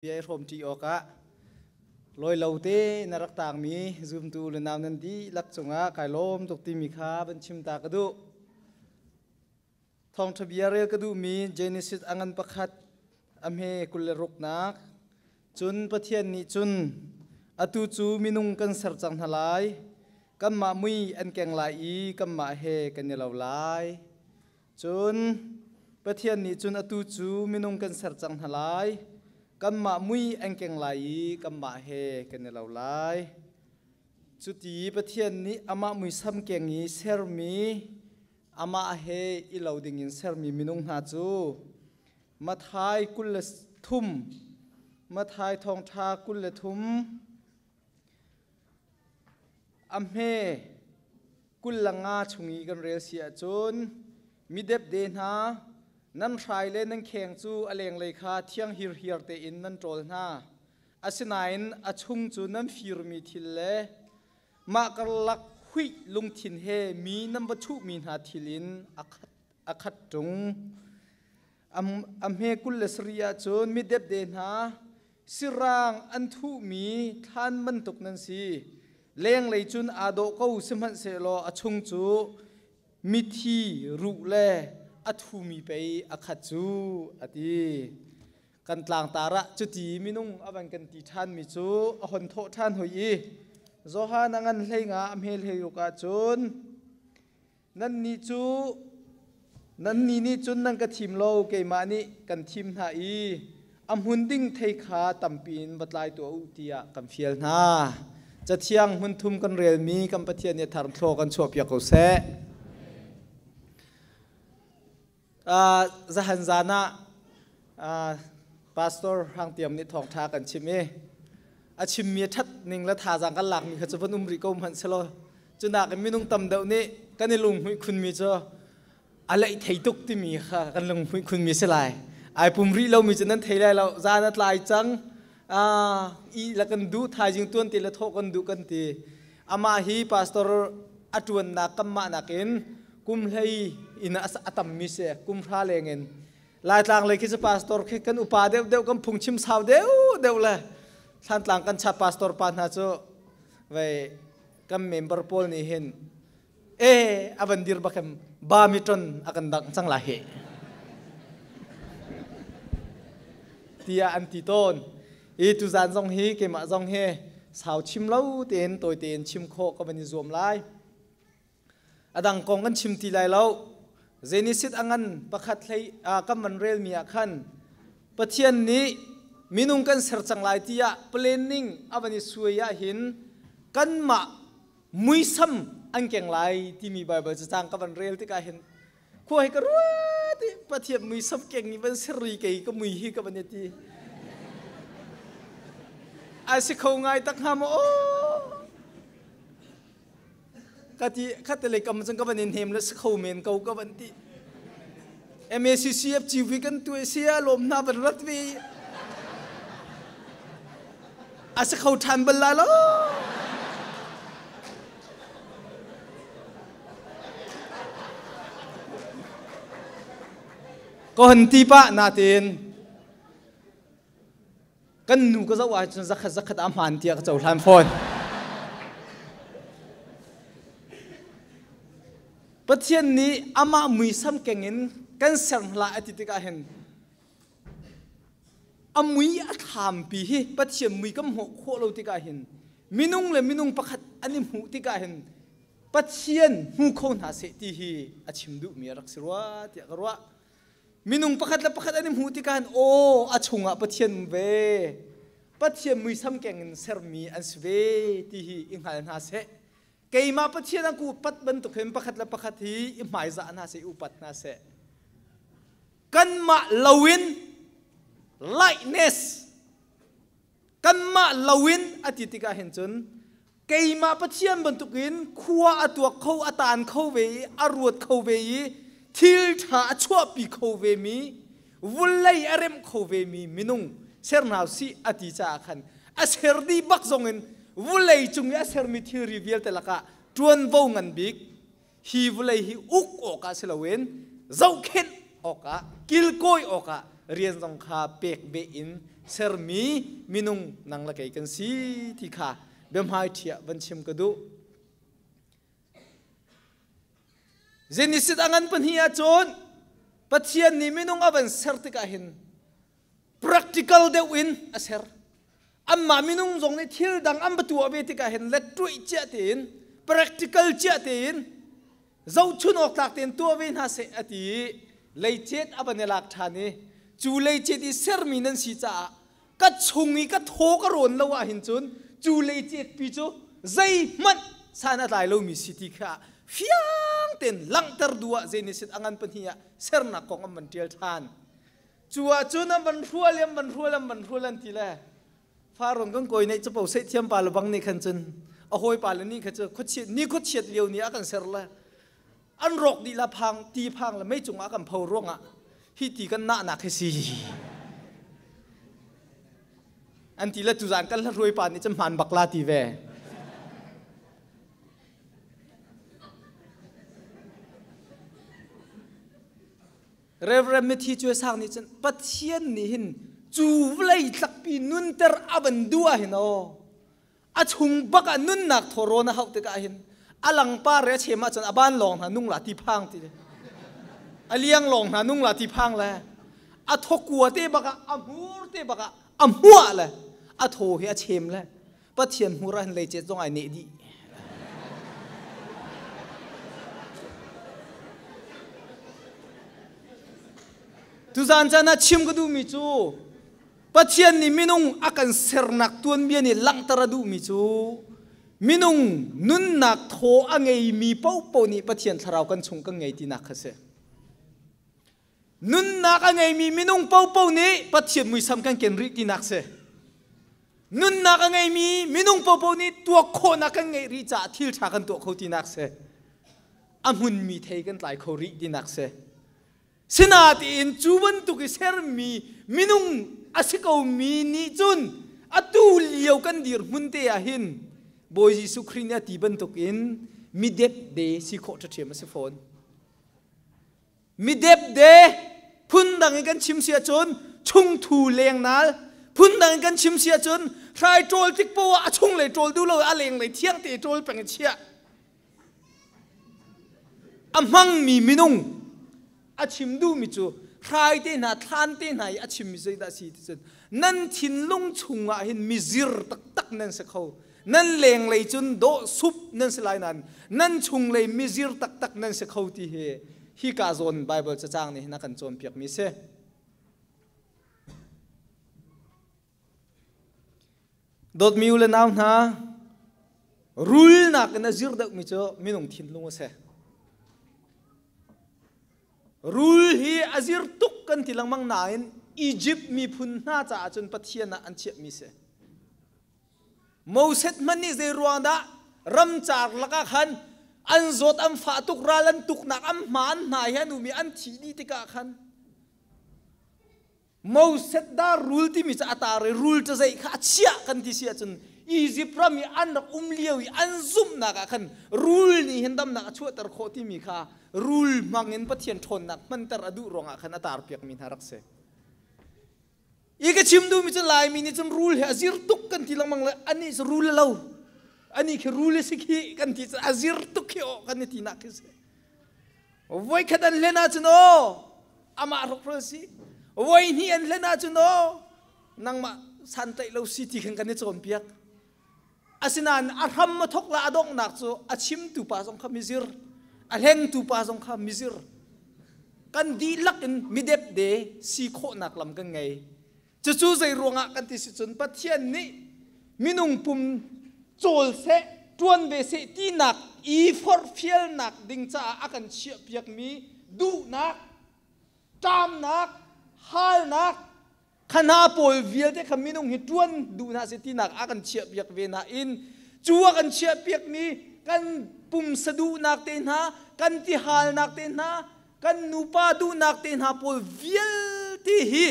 Bia i hrawmṭi awkah lawilo te na rak taangmi zumtu le nau nan dihlak cungah kai lawm tuk timi kha van chim ta ka duh. Thawngṭha bia rel ka duhmi Genesis a ngan pakhat a hme 26nak cun Pathian nih cun atu cu minung kan ser cang hna lai kanmah mui an keng lai i kanmah he kan i lo lai. Cun Pathian nih cun atu cu minung kan ser cang hna lai. Kanmah mui an keng lai i kanmah he kan i lo lai. Cuti Pathian nih amah muisam keng i sermi, amah he i lo dingin sermi minung hna cu Matthai 23, Matthai thawngṭha 23, A hme 25 chung i kan rel si ahcun mi depde hna nan hrai le nan kheng cu a lenglei kha thiang hirhiar tein nan ṭawl hna. Asinain a chung cu nan firmi thil le mah karlak huih lungthin he mi nan va chuhmi hna thil in a khat ṭung. A hme 27 ahcun mi depde hna sirang an thuhmi thlan bantuk nan si. Lenglei cun aa dawh ko sihmanhsehlaw a chung cu mithi ruh le a thumi pei a khat cu a ti. Kan tlangtar ah cuti minung a van kan ti ṭhanmi cu a hon thawh ṭhan hoi i Johan a ngan 15 a hme 16 ahcun Nannih cu nannih nih cun nan ka thim lo, keimah nih kan thim hna i a hmun ding thei kha tampi in va tlai tuah u tiah kan fial hna. Cathiang hmun thum kan relmi kan Pathian nih thar thlaw kan chuahpiak ko seh. Zahan zan ah Pastor Hrang Tiam nih thawngṭha kan chim i a chimmi a ṭhat ning le thazaang kan lakmi kha cu van um rih ko hmanh selaw cunak in minung tam deuh nih kan i lunghmuih khunmi cu a leih thei tuk timi kha kan lunghmuih khunmi si lai. Ai pum rih lomi cu nan thei lai lo. Zan a tlai cang, i la kan duh, thaizing tuan te le thawh kan duh kan ti. Amah hi pastor a ṭuannak kanmah nakin kum hlei in a tammi si, kum hra leng in. Laitlang lei khi cu pastor khi kan upa deuh deuh, kan phungchim sau deuh deuh le Thlantlang kan cha pastor pa hna cu vei kan member pawl nih hin e a van dir bak ba mi ton a kan dang cang lai he tiah an ti tawn. I tuzan zong hi keimah zong hi sau chim lo tein tawi tein chim khawh ka van i zuam lai. A dang kong kan chim ti lai lo. Genesis a ngan pakhat hlei kan van relmi ah khan Pathian nih minung kan ser cang lai tiah planning a van i suai ah hin kanmah muisam an keng lai timi Bible cacang ka van rel tikah hin khua hi ka ruat i Pathian muisam keng i van ser ri kei ka mui hi ka van i ti a si kho ngai tak hnga maw? Ka ti khat le kam cun ka van in hnem le si kho men ko ka van ti. MACCF GV kan tu sia lawm hna van rat ve a si kho ṭhan bal la lo. Ka hon ti pah natin kan nu ka zoh ahcun zakhat zakhat a hmaan tiah ka cohlan fawn. Pathian nih amah muisam keng in kan ser hlah a ti tikah hin a mui a thlampi hi Pathian mui kan hmuh khawh lo tikah hin minung le minung pakhat an i hmuh tikah hin Pathian hmu kho hna seh ti hi a chim duhmi a rak si rua tiah ka ruah. Minung pakhat le pakhat an i hmuh tikah hin aw a chungah Pathian um ve, Pathian muisam keng in sermi an si ve ti hi i hngal hna seh. Keimah Pathian an ku upat bantuk hin pakhat le pakhat hi i hmaizah hna seh, i upat hna seh. Kanmah loin likeness, kanmah loin a ti tikah hin cun keimah Pathian bantukin khua a tuak kho, a taan kho ve i a ruat kho ve i thil ṭha a chuahpi kho ve mi, vulei a remh kho ve mi minung ser hna sih a ti caah khan a ser dih bak zongin vulei cung i a sermi thilri vialte lakah ṭuanvo ngan bik hi vulei hi uk awkah si loin zohkhenh awkah, kilkawi awkah rian zong kha pek ve in sermi minung nang le kei kan si ti kha biahmai ṭhiah van chim ka duh. Genesis a ngan pahnih ahcun Pathian nih minung a van ser tikah hin practical deuh in a ser. Anmah minung zong nih thil dang an va tuah ve tikah hin let ṭuih cia tein practical cia tein zohchun awk tlak tein tuah ve hna seh a ti i leicet a van i lak ṭhan i cu leicet i sermi nan si caah ka chung i ka thaw ka rawn lo ahhin cun cu leicet pi cu zeihmanh san a tlai lomi si ti kha fiang tein langhter duh ah Genesis a ngan pahnih ah sernak kong an van ṭial ṭhan. Cu ahcun an van hrual i an van hrual an van hrual an ti le Faron kan kawi neih capo seh thiam pa le bang nih khan cun a hawi pa le nih kha cu khuachiat ni khuachiat lio ni ah kan ser le an rawk dih la phang ti phang le mei cungah kan pho ruangah hi ti kan nahnak hi si an ti le tuzan kan hla pa nih cun hmaan bak la ti ve. Reverend Matthew Chue Sang nih cun Pathian nih hin cu vawlei tlakpi nunter a van duh ah hin aw a chung bak ah nunnak thawrawn a hauh tikah hin a langpar re a chem ahcun a ban lawng hna nung la ti phang ti a liang lawng hna nung la ti phang le a thawkua te bak ah a hmur te bak ah a hmuah le a thaw hi a chem le Pathian hmur ah hin leicet zong ai neh dih. Tuzan caan ah chim ka duhmi cu Pathian nih minung a kan sernak tuanbia nih langhter a duhmi cu minung nunnak thaw a ngeimi paohpaoh nih Pathian thlarau kan chung kan ngei tinak kha si. Nunnak a ngeimi minung paohpaoh nih Pathian muisam kan ken rih tinak si. Nunnak a ngeimi minung paohpaoh nih tuak khawhnak kan ngeih rih caah thil ṭha kan tuah kho tinak si. A hmunmi thei kan tlai kho rih tinak si. Sinain cu bantuk i sermi minung a si komi nih cun atu lio kan dirhmun te ah hin Bawi Jesuh Khrih nih a ti bantukin midepde si khawh ṭhaṭhiam a si fawn. Midepde phundang in kan chim si ahcun chungthu lengnal, phundang in kan chim si ahcun hrai ṭawl tik poah ah a chunglei ṭawl duh lo i a lenglei thiang te ṭawl peng i chiah. A hmangmi minung a chim duhmi cu hrai te hna thlan te hna i a chimmi zeidah si ti cun nan thinlung chungah hin mizir taktak nan si kho. Nan lenglei cun dawh sup nan si lai nain nan chunglei mizir taktak nan si kho ti hi hika zawn Baibal cacang nih hin a kan cawnpiakmi si. Dawtmi u le nau hna, rulnak in a zir deuhmi cu minung thinlung a si. Rul hi a zir tuk kan ti lengmang nain Egypt miphun hna caah cun Pathian ah an chiahmi si. Moses hmanh nih zei ruang dah ramcar lakah khan an zawt an fah tuk ral an tuknak an hma an hna hi an um i an thih dih tikah khan Moses dah rul timi cu a tar i rul cazei kha a chiah kan ti si ahcun Egypt ram i an rak um lio i an zumhnak ah khan rul nih hin damnak a chuahter khawh timi kha rul hmang in Pathian ṭhawnnak hmanter a duh ruangah khan a tar piakmi hna rak si. I ka chim duhmi cu Laimi nih cun rul hi a zir tuk kan ti lengmang le anih cu rul a lo. Anih khi rul a si khi kan ti cu a zir tuk khi aw kan i tinak khi si. Voikhat an hlen ahcun aw amah hrokhrawl si. Voi hnih an hlen ahcun aw nangmah santlaih lo si ti khan kan i cawnpiak. Asinain a hram a thok la a donghnak cu a chimtu pa zong kha mizir, a hlengtu pa zong kha mizir. Kan dihlak in midepde si khawhnak lam kan ngei. Cucu zei ruangah kan ti si cun Pathian nih minung pum cawl seh, ṭuan ve seh tinak i forhfialnak ding caah a kan chiahpiakmi duhnak, ṭamnak, halnak, kha hna pawl vialte kha minung hi ṭuan duh hna seh tinak a kan chiahpiak ve nain cu a kan chiahpiakmi kan pumsa duhnak te hna, kan tihalnak te hna, kan nupa duhnak te hna pawl vialte hi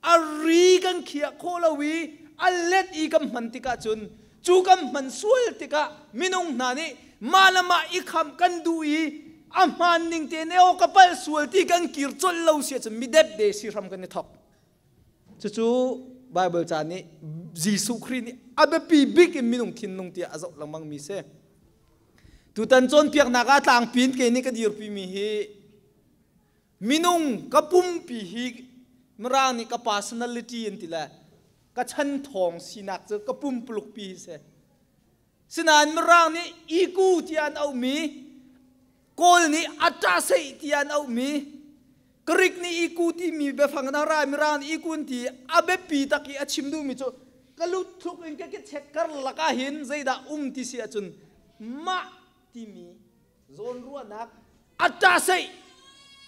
a ri kan khiah khawh lo i a let i kan hman tikah cun cu kan hman sual tikah minung hna nih mah le mah i khamh kan duh i a hmaan ning te ne aw ka palh sual ti kan kir colh lo si ahcun midepde si hram kan i thok. Cucu Bible ca nih Jesuh Khrih nih a biapi bik in minung thinlung tiah a zoh lengmang mi si. Tutan cawnpiaknak ah tlangpi in kei nih ka dirpi mi hi minung ka pumpi hi Mirang nih ka personality an ti le ka chan thawng sinak cu ka pumpuluk pi hi si. Sinain Mirang nih iku tiah an auhmi, Kawl nih aṭaseih tiah an auhmi, Greek nih iku timi biafang in a ra Mirang nih iku an ti a biapi tak i a chim duhmi cu ka luthluk in ka chek karlak ah hin zeidah um ti si ahcun mah timi zawnruahnak aṭaseih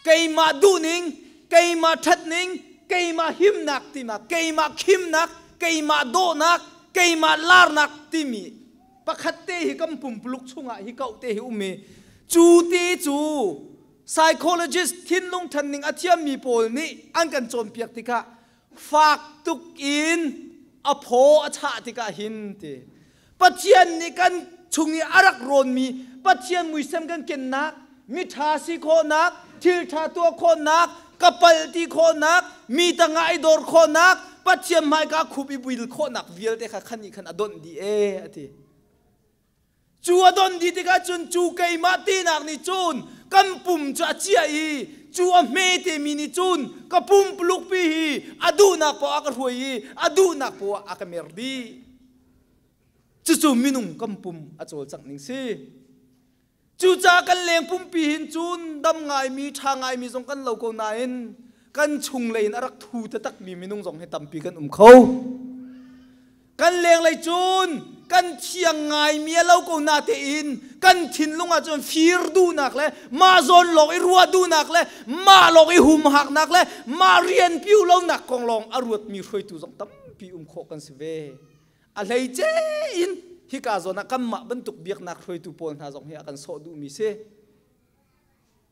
keimah duhning keimah ṭhatning keimah himnak tinak keimah khimnak keimah dawhnak keimah larnak timi pakhat te hi kan pumpuluk chungah hi kauh te hi um i cu ti cu psychologist thinlung ṭhanning a thiammi pawl nih an kan cawnpiak tikah fak tuk in a phaw a chah tikah hin ti Pathian nih kan chung i a rak rawnmi Pathian muisam kan kennak miṭha si khawhnak thil ṭha tuah khawhnak ka palh ti khawhnak mi tangah i dor khawhnak Pathian hmaika khup i buil khawhnak vialte kha khan nih khan a donh dih e a ti. Cu a don dih tikah cun cu keimah tinak nih cun kan pum cu a ciah i cu a hme temi nih cun ka pumpuluk pi hi a duhnak poah a ka hruai i a duhnak poah a ka mer dih. Cucu minung kan pum a cawlcangh ning si. Cucaah kan leng pumpi hin cun dam ngaimi, ṭha ngaimi zong kan lo ko nain kan chunglei in a rak thu taktakmi minung zong hi tampi kan um kho. Kan lenglei cun kan thiang ngaimi a lo ko na tein kan thinlung ah cun fir duhnak le mah zawn lawng i ruah duhnak le mah lawng i humhaknak le mah rian piu lonak kong lawng a ruatmi hruaitu zong tampi um khawh kan si ve. A hleice in hika zawn ah kanmah bantuk biaknak hruaitu pawl hna zong hi a kan sawh duhmi si.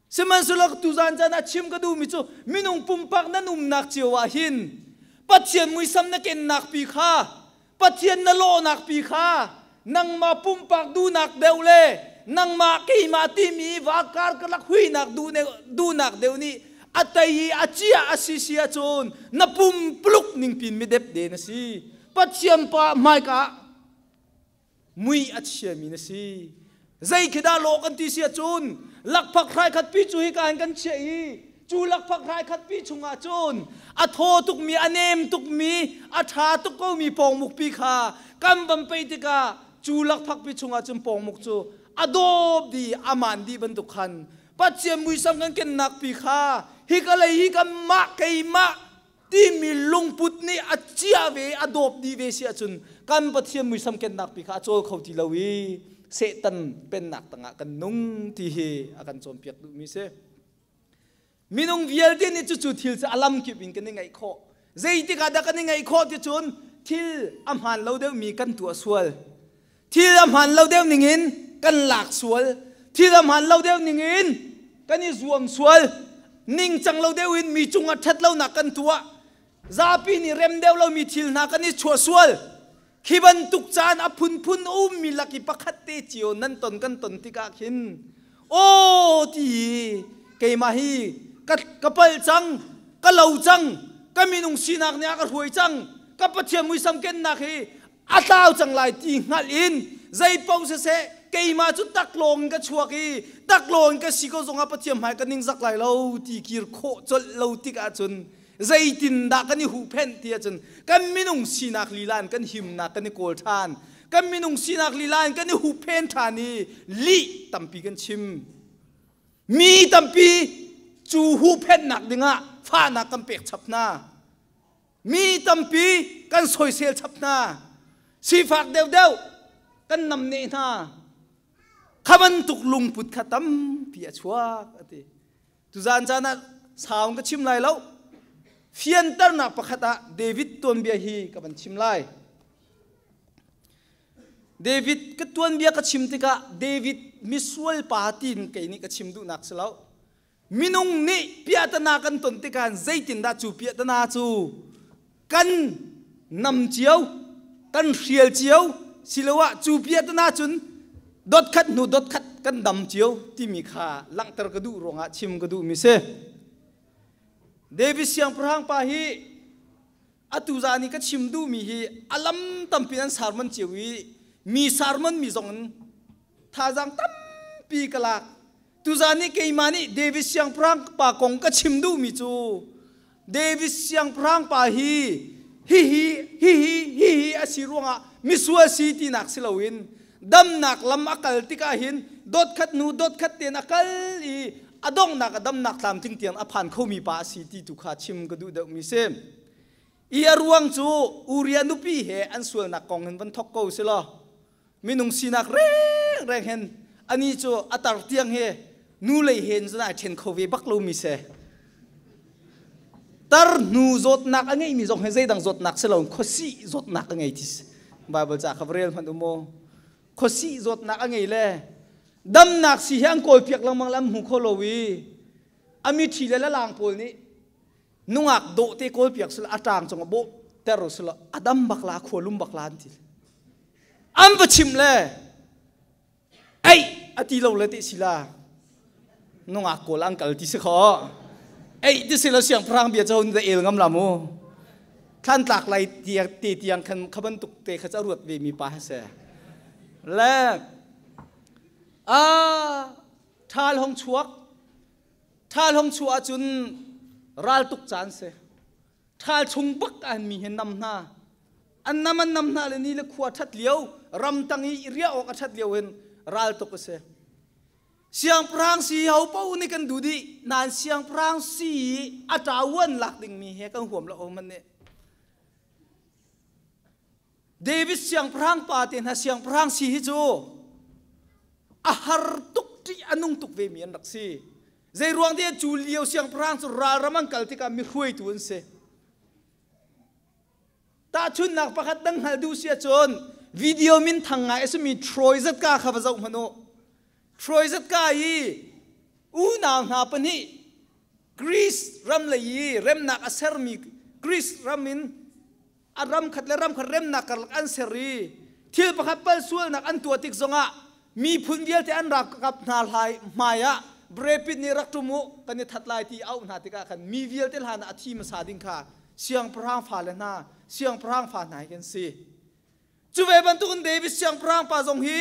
Sihmanhsehlaw tuzan caan ah chim ka duhmi cu minung pumpak nan umnak cio ah hin Pathian muisam na kennak pi kha Pathian na lawhnak pi kha nangmah pumpak duhnak deuh le nangmah keimah timi vakar karlak huinak duhnak deuh nih a tei i a cia a si si ahcun na pumpuluk ningpin midep de na si. Pathian pa hmaika ah mui a chiami na si. Zei khi dah lawh kan ti si ahcun lakphak hrai khat pi cu hika hin kan chiah i cu lakphak hrai khat pi chungah cun a thaw tukmi a nem tukmi a ṭha tuk komi pawngmuk pi kha kan van pei tikah cu lakphak pi chungah cun pawngmuk cu a dawp dih a maan dih bantuk khan Pathian muisam kan kennak pi kha hika lei hi kanmah keimah timi lungput nih a ciah ve a dawp dih ve si ahcun kan Pathian muisam kennak pi kha a cawl kho ti lo i Satan pennak tangah kan nung ti hi a kan cawnpiak duhmi si. Minung vialte nih cucu thil cu a lamkip in kan i ngaih khawh. Zeitik ah dah kan i ngaih khawh ti cun thil a hmaan lo deuhmi kan tuah sual. Thil a hmaan lo deuh ningin kan lak sual. Thil a hmaan lo deuh ningin kan i zuam sual. Ningcang lo deuh in mi cungah ṭhat lonak kan tuah. Zapi nih rem deuh lomi thil hna kan i chuah sual. Khi bantuk caan a phunphun a ummi lak i pakhat te cio nan ton kan ton tikah khin aw ti keimah hi ka, ka palh cang, ka lo cang, ka minung sinak nih a ka hruai cang, ka Pathian muisam kennak hi a tlau cang lai ti hngalh in zei paoh siseh keimah cu taklawng in ka chuak i taklawng in ka si ko zongah Pathian hmai ka ningzak lai lo ti kir khawh colh lo tik ahcun zeitindah kan i huhphenh ti ahcun kan minung sinak lila in kan himnak kan i kawl ṭhan, kan minung sinak lila in kan i huhphen ṭhan i lih tampi kan chim. Mi tampi cu huhphenhnak dingah fahnak kan pek chap hna. Mi tampi kan soisel chap hna. Sifak deuhdeuh kan namneh hna. Kha bantuk lungput kha tampi a chuak a ti. Tuzaan caan ah sau ka chim lai lo. Fianternak pakhat ah David tuanbia hi ka van chim lai. David ka tuanbia ka chim tikah David misual pa tiin kei nih ka chim duhnak si lo. Minung nih piahtana kan ton tikah zeitindah cu piahtana cu kan nam cio, kan hrial cio, siloah cu piahtana cun dotkhat hnu dotkhat kan dam cio timi kha langhter ka duh ruangah chim ka duhmi si. David siangpahrang pa hi Atu zan i ka chim duhmi hi a lam tampi an sermon cio i mi sermon mi zong in thazaang tampi ka lak. Tuzan i keimah nih David siangpahrang pa kong ka chim duhmi cu David siangpahrang pa hi hihi hihi hihi a si ruangah misual si tinak si loin damnak lam a kal tikah hin dot khat hnu dot khat tein a kal i a donghnak a damnak tlamtling tiang a phan khomi pa a si ti tu kha chim ka duh deuhmi si. I a ruang cu Uriah nupi he an sualnak kong hin van thok ko si law minung sinak rengreng hin ani cu a tar tiang hi nu lei hen cun ai ṭhen kho ve bak lomi si. Tar hnu zawtnak a ngeimi zong hi zeidang zawtnak si lo khuasih zawtnak a ngei ti Bible ca kha va rel hmanh u mu. Khuasih zawtnak a ngei le damnak si hi an kawlpiak lengmang le an hmu kho lo i a mithi le lalang pawl nih nungak dawh te kawlpiak sila a ṭang cung ah bawh ter sila a dam bak la khua lum bak la an ti. An va chimh le ei a ti lo le te sila nungak kawl an kal ti si kho ei ti sila siangpahrang bia cu da el ngam la mu thlan tlak lai te tiang khan kha bantuk te kha ca ruat ve mi pa se le a ṭhal hong chuak ṭhal hong chuah ahcun ral tuk caan si ṭhal chung bak an mi hi nam hna an nam an nam hna le ni le khua ṭhat lio ramtang i riah awk a ṭhat lio in ral tuk a si siangpahrang si ho paoh nih kan duh dih nain siangpahrang si i a ṭavuan lak dingmi he kan huam lo man nih David siangpahrang pa te hna siangpahrang si hi cu a har tuk ṭih a nung tuk ve mi an rak si. Zei ruang te cu lio siangpahrang cu ralram an kal tikah mi hruaitu an si. Tahchunhnak pakhat dang hngal duh si ahcun video min thang ngai a simi Troy Zatka kha va zoh hmanh u. Troy Zatka i unau hna pahnih Greece ram lei i remnak a sermi Greece ram in a ram khat le ram khat remnak karlak an ser i thil pakhat pal sualnak an tuah tik zongah miphun vialte an ralkap hna hlai hmai ah Brad Pitt nih rak ṭum u kan i that lai ti auh hna tikah khan mi vialte hlan ah a thi hmasa ding kha siangpahrang fale hna siangpahrang fa hna hi kan si. Cu ve bantukin David siangpahrang pa zong hi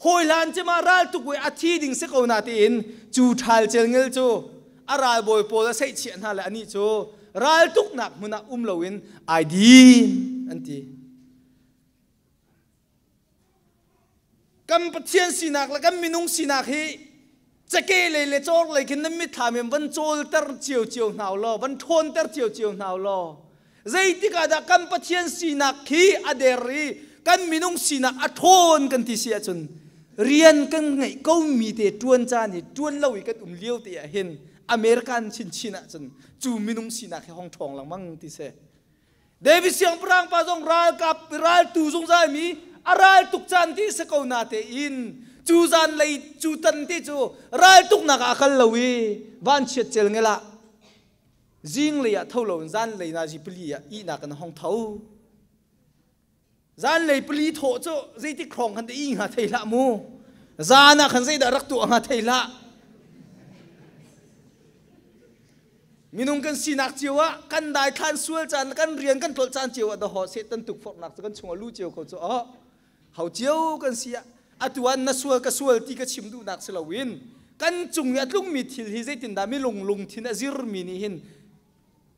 hawi hlan cema ral tuk i a thi ding si ko na tiin cu ṭhal celngel cu a ralbawi pawl a seihchiah hna le anih cu raltuknak hmun ah um loin ai din an ti. Kan Pathian sinak le kan minung sinak hi cake lei le cawr lei khin nan mitthlam in van cawlter ciocio hna u law van ṭhawnter ciocio hna u law zeitik ah dah kan Pathian sinak khi a der i kan minung sinak a ṭhawn kan ti si ahcun rian kan ngeih komi te ṭuan caan hi ṭuan lo i kan um lio te ah hin American chinchin ahcun cu minung sinak hi hong ṭhawng lengmang ti si. David siangpahrang pa zong ralkap raltu zungzal mi a ral tuk caan ti si ko na te in cu zan lei cu tan te cu ral tuknak ah a kal lo i vanchiat cel ngel ah zing lei ah tho lo in zan lei na zi pali ah ihnak in hong tho zan lei pali thawh cu zeitik hrawng khan te i hnga thei hlah mu zan ah khan zeidah rak tuah hnga thei hlah Minung kan sinak cio ah kan daithlan sual caan kan rian kan tlolh caan cio ah dahawh Satan tukforhnak cu kan chung ah lu cio ko cu oh ho cio kan si ah atu ah na sual ka sual ti ka chim duhnak si loin kan cung i a tlungmi thil hi zeitindah mi lung lungthin a zirmi nih hin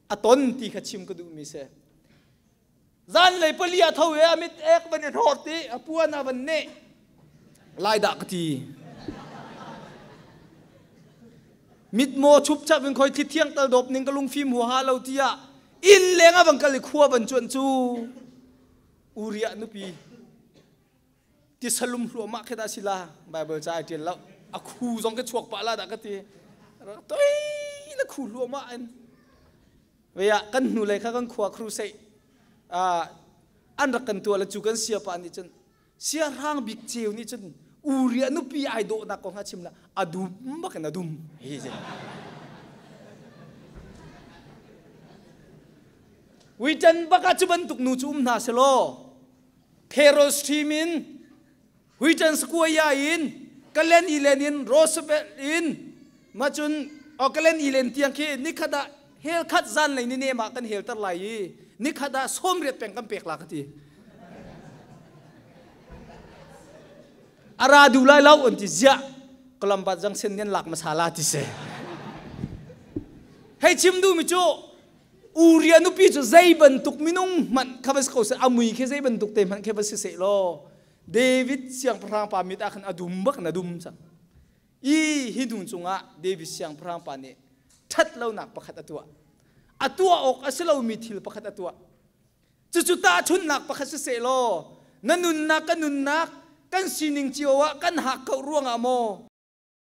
a ton ti kha chim ka duhmi si. Zanlei pali a tho i a mit ek van i hlawt i a puan a van neh. Lai dah ka ti. Mit maw chupchap in khoi thli thiang tal dawp ning ka lungfim huaha lo tiah inn leng a van kal i khua van cuan cu Uriah nupi tisalum hluahmah khi dah si la Bible ca ai ṭial lo a khu zong ka chuak pah la dah ka ti toi na khu hluahmah in Ve ah kan hnulei kha kan khua crusade an rak kan tuah le cu kan siapa nih cun siahrang bik ceu nih cun Uriah nupi ai dawhnak kong a chim la a dum bak in a dum hi si Witan bak ah cu bantuk nu cu um hna selaw Carol Stream in Wheaton Square in Glen Elen in Roosevelt in macun o Glen Elen tiang khi nikhat ah hel khat zan lei ni nem ah kan helter lai i. Nikhat ah 80 peng kan pek la ka ti. Ara du lai lo an ti ziah Colombat Junction nan lak masala ti se. Hei chim du mi cu Uria nupi cu zei bantuk minung hmanh kha va si ko seh amui khi zei bantuk te hmanh khi va si seh law David siangpahrang pa mit ah khan a dum bak na dum cang. I hi hnu cungah David siangpahrang pa nih ṭhat lonak pakhat a tuah. A tuah awk a si lomi thil pakhat a tuah. Cucu tahchunhnak pakhat si seh law na nunnak kan nunnak kan sining cio ah kan hak ko ruangah maw?